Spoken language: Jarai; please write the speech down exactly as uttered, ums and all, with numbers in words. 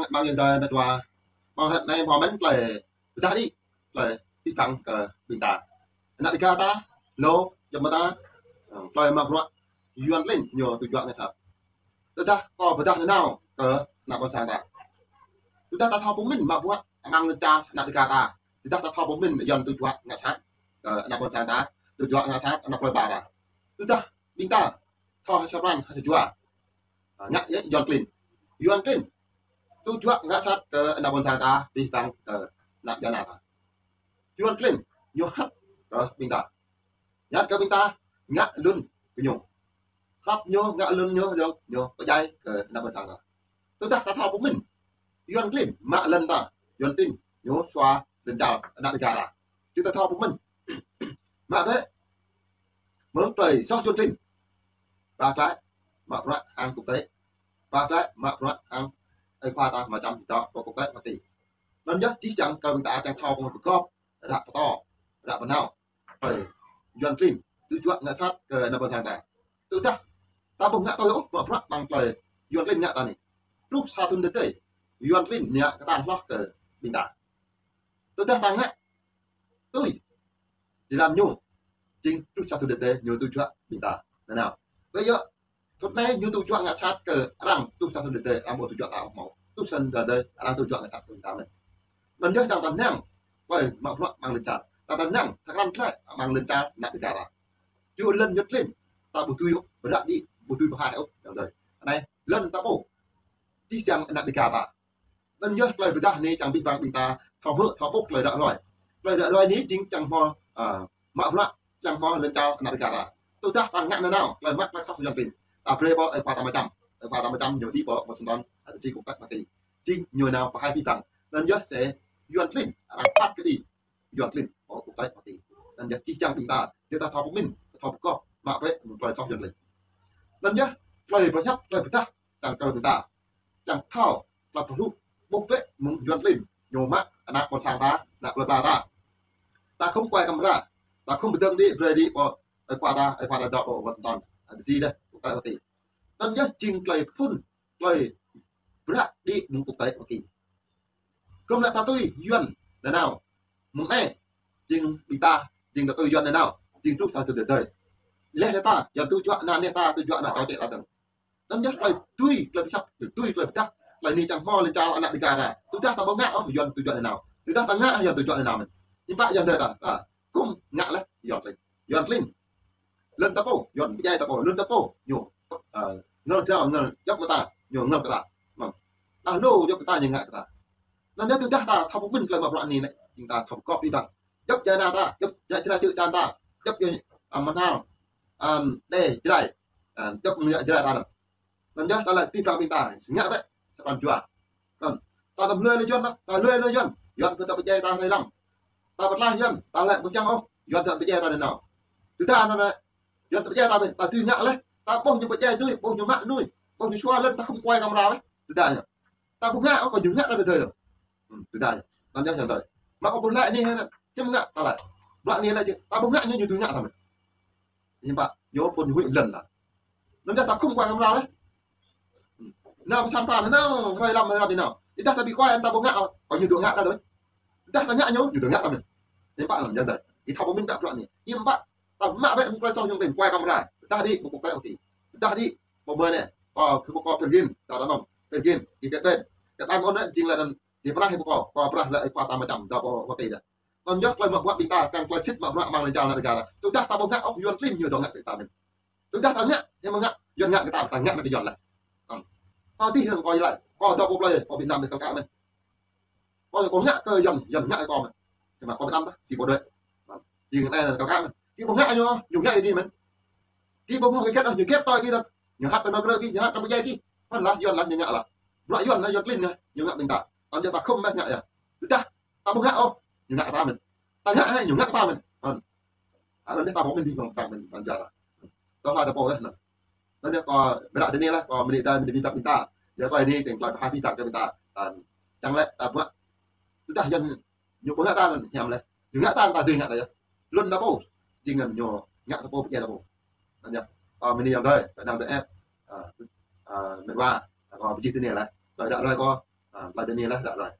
Mơ̆ng yang dai met wa. Mơ̆ng hrơi anai hmâo mơ̆n tơlơi pơdah đĭ, tơlơi pơpŭ pơang kơ ƀing ta. Ană Dêga ta, lu, jăm ta, tơlơi mă bruă Yuan klin ñu tŭ juă ngă sat. Tơdah kâo pơdah nanao kơ ană ƀôn sang ta. Tơdah ta thâo pơmĭn mă bruă amăng lŏn čar ană Dêga ta. Tơdah ta thâo pơmĭn Yuan tŭ juă ngă sat kơ ană ƀôn sang ta, tŭ juă ngă sat ană plơi pla ta. Tơdah ƀing ta thâo hơsat ran hơsat jua. Ha, ngă yơh Yuan klin. Yuan klin tŭ juă ngă sat kơ ană ƀôn sang ta, pơpŭ pơang kơ ană jana ta. Yuan klin ñu hăt kơ ƀing ta. Ñu hăt kơ ƀing ta ngă lŏn kơ ñu. Hrăp ñu ngă lŏn ñu, ñu, ñu pơdjai kơ ană ƀôn sang ta. Tơdah ta thâo pơmĭn Yuan klin mă lŏn ta, Yuan klin ñu sua lŏn čar ană Dêga ta. Či ta thâo pơmĭn. Mă bĕ mơ̆ng tơlơi soh Yuan klin. Ba glaĭ mă bruă hăng quốc tế. Ba glaĭ mă bruă hăng ơi khua ta mă čăm dŏ pơ quốc tế Hoa Kỳ. Anŭn yơh čih čang kơ ƀing ta čang thâo pơmĭn pơgop, ră pơtô, ră pơnao. Ơi, Yuan klin tŭ juă ngă sat kơ ană ƀôn sang ta. Tơdah ta ƀu ngă tui ôh mă bruă amăng tơlơi Yuan klin ngă ta anai, truh sa thŭn tơdơi, Yuan klin ngă kơtang hloh kơ ƀing ta. Tơdah ta ngă tui jơlan ñu, jing truh sa thŭn tơdơi ñu tŭ juă ƀing ta nanao. Wơ̆t yơh, thŭn anai ñu tŭ juă ngă sat kơ arăng, truh sa thŭn tơdơi arăng ƀu tŭ juă ta ôh hmâo. Truh sa thŭn tơdơi arăng tŭ juă ngă sat kơ ƀing ta mơ̆n. Anŭn yơh čang ta năng tơlơi mă bruă amăng lŏn čar. Čang ta năng hơkrăn tơlơi amăng lŏn čar ană Dêga ta. Yua lŏn Yuan klin ta ƀu dưi ôh, ƀu ră đĭ, ƀu dưi pơhaih ôh, yang dơi. Anai lŏn ta pô, čih čang ană Dêga ta. Anŭn yơh tơlơi pơdah anai čang pơpŭ pơang ƀing ta thâo hmư̆, thâo ƀuh tơlơi ră ruai. Tơlơi ră ruai anai jing čang hmâo, a, mă bruă, čang hmâo lŏn čar ană Dêga ta. Tơdah ta ngă nanao tơlơi mă tơlơi soh Yuan klin, ta brơi pơ ơi khua ta mă čăm. Ơi khua ta mă čăm ñu đĭ pơ Washington, a, D C, kông tĕk Hoa Kỳ. Jing ñu nao pơhaih pơpŭ pơang. Anŭn yơh sĕ Yuan klin arăng phat kơđi Yuan klin pơ kông tĕk Hoa Kỳ. Anŭn yơh čih čang ƀing ta, yua ta thâo pơmĭn, ta thâo pơgop, mă bĕ mơ̆ng tơlơi soh Yuan klin. Anŭn yơh tơlơi pơhiăp, tơlơi pơdah čang kơ ƀing ta. Čang thâo, tơlơi pơhluh, ƀuh bĕ mơ̆ng Yuan klin ñu mă ană ƀôn sang ta, ană plơi pla ta. Ta khŏm kuai kamra, ta khŏm pơdơ̆ng đĭ, brơi đĭ pơ ơi khua ta, ơi khua ta dŏ pơ Washington, a, D C đĕ, kông tĕk Hoa Kỳ. Anŭn yơh jing tơlơi phŭn, tơlơi bruă đĭ mơ̆ng kông tĕk Hoa Kỳ. Khŏm lĕ ta tui Yuan nanao. Mơ̆ng anai, jing ƀing ta, jing ta tui Yuan nanao, jing truh sa thŭn tơdơi. Laih lĕ ta, Yuan tŭ juă ană, laih ta tŭ juă ană, ta čĕ ta dơ̆ng. Anŭn yơh tơlơi tui, tơlơi pơhiăp, tui tơlơi pơdah, tơlơi anai čang hmâo lŏn čar ană Dêga ta. Tơdah ta ƀu ngă ôh, Yuan tŭ juă nanao. Tơdah ta ngă, Yuan tŭ juă nanao mơ̆n. Hiư̆m pă yang dơi ta, ta khŏm ngă laih Yuan klin. Yuan klin. Lŏn ta pô, Yuan pơdjai ta pô, lŏn ta pô ñu, a, ngă drao, ngă djŏp mơta, ñu ngă kơ ta. Mơ̆n. Ta lu djŏp kơ ta ñu ngă kơ ta. Anŭn yơh tơdah ta thâo pơmĭn tơlơi mă bruă anai lĕ, jing ta thâo pơgop pơpŭ pơang. Djŏp Jrai ană ta, djŏp Jrai, Jrai čư̆ čan ta, djŏp yơh, a, mơnal, an, đe Jrai, an, djŏp mơnă Jrai ta anŭn. Anŭn yơh ta lĕ pơpŭ pơang ƀing ta, ngă bĕ, sa pran jua. Anŭn, ta tơm hlơi lĕ Yuan, ta hlơi lĕ Yuan, Yuan pơ ta pơdjai ta hrơi lăm. Ta pơtlaih Yuan, ta lĕ ƀu čang ôh, Yuan ta pơdjai ta nanao. Tơdah anŭn lĕ, Yuan ta pơdjai ta bĕ, ta dưi ngă laih, ta ƀuh ñu pơdjai nuih, ƀuh ñu mă nuih, ƀuh ñu sua lŏn, ta khŏm kuai kamra bĕ. Tơdah ñu. Ta ƀu ngă ôh, kơ ñu ngă ta tơdơi lăm. Hmm, tơdah ñu. Anŭn yơh yang dơi. Mă kơ ƀu laĭ anai hă, hiư̆m ngă ta laĭ. Bruă anai laĭ či, ta ƀu ngă ñu, ñu dưi ngă ta mơ̆n. Hiư̆m pă, ñu pô ñu huĭ lŏn ta. Anŭn yơh ta khŏm kuai kamra laih. Hmm. Nao pơ sang ta, nao, hrơi lăm, hrơi lăm ñu nao. Tơdah ta ƀu kuai, ta ƀu ngă, kơ ñu dưi ngă ta đôč. Tơdah ta ngă ñu, ñu dưi ngă ta mơ̆n. Hiư̆m pă anŭn yang dơi. Ih thâo pơmĭn ƀă bruă anai. Hiư̆m pă, ta mă bĕ mơ̆ng tơlơi soh Yuan klin, kuai kamra. Tơdah đĭ, ƀu kông tĕk Hoa Kỳ. Tơdah đĭ, pơ mơi anai, pơ, pơ, pơ Philippin, ta anŭn, Philippin, ki kĕt ƀĕn. Kĕt ƀĕn mơ̆n anai, jing lĕ anŭn, ñu pơrah pơ kâo, kâo pơrah lĕ ơi khua ta mă čăm, dŏ pơ Hoa Kỳ đĕ. Anŭn yơh tơlơi mă bruă ƀing ta, kiăng tơlơi sĭt mă bruă amăng lŏn čar ană Dêga ta. Tơdah ta ƀu ngă ôh, Yuan klin ñu dŏ ngă ƀing ta mơ̆n. Tơdah ta ngă, ñu mă ngă, Yuan ngă kơ ta, ta ngă kơ Yuan laih. Anŭn. Kâo tih anŭn kâo laĭ, kâo dŏ pơ plơi, pơ Việt Nam đĕ kâo ka mơ̆n. Kâo, kâo ngă kơ Yuan, Yuan ngă kơ kâo mơ̆n. Tơma kâo pơđăm tah, si pô đuaĭ. Anŭn. Jing anai anŭn kâo ka mơ̆n. Ki ƀu ngă ñu, ñu ngă kơ ki mơ̆n. Ki ƀu hmâo kơ kĕt ôh, ñu kĕt tui ki đôč. Ñu hăt tơ nao krư̆ ki, ñu hăt tơ pơdjai ki. Anŭn lah Yuan lah ñu ngă lah. Bruă Yuan lah, Yuan klin lah, ñu ngă ƀing ta. Anŭn yơh ta khŏm mơ̆ ngă yơh. Tơdah ta ƀu ngă ôh, ñu ngă kơ ta mơ̆n. Ta ngă hă, ñu ngă kơ ta mơ̆n. Anŭn. Anŭn yơh ta ƀu mĭn ƀing ta mơ̆n, anŭn yơh ta. Tơlơi ta pô yơh anŭn. Anŭn yơh kâo mơ̆ ră tơ anai lah, kâo mơ̆ ni ta, mơ̆ ni ƀing ta. Yua kâo anai, tơlơi pơhiăp ƀing ta kơ ƀing ta. Anŭn. Čang lĕ ta ƀuh. Tơdah Yuan ñu ƀu ngă ta anŭn hiam lĕ. Ñu ngă ta, ta dưi ngă ta yơh. Lŏn ta pô. Jing anŭn ñu ngă ta pô, pơdjai ta pô. Anŭn yơh. Kâo mơ̆ ni yang dơi, kâo năng tơ ĕp. A, a, met wa. Kâo pơjing tơ anai lah. Tơlơi ră ruai kâo. Ơ, tơlơi anai laih ră ruai.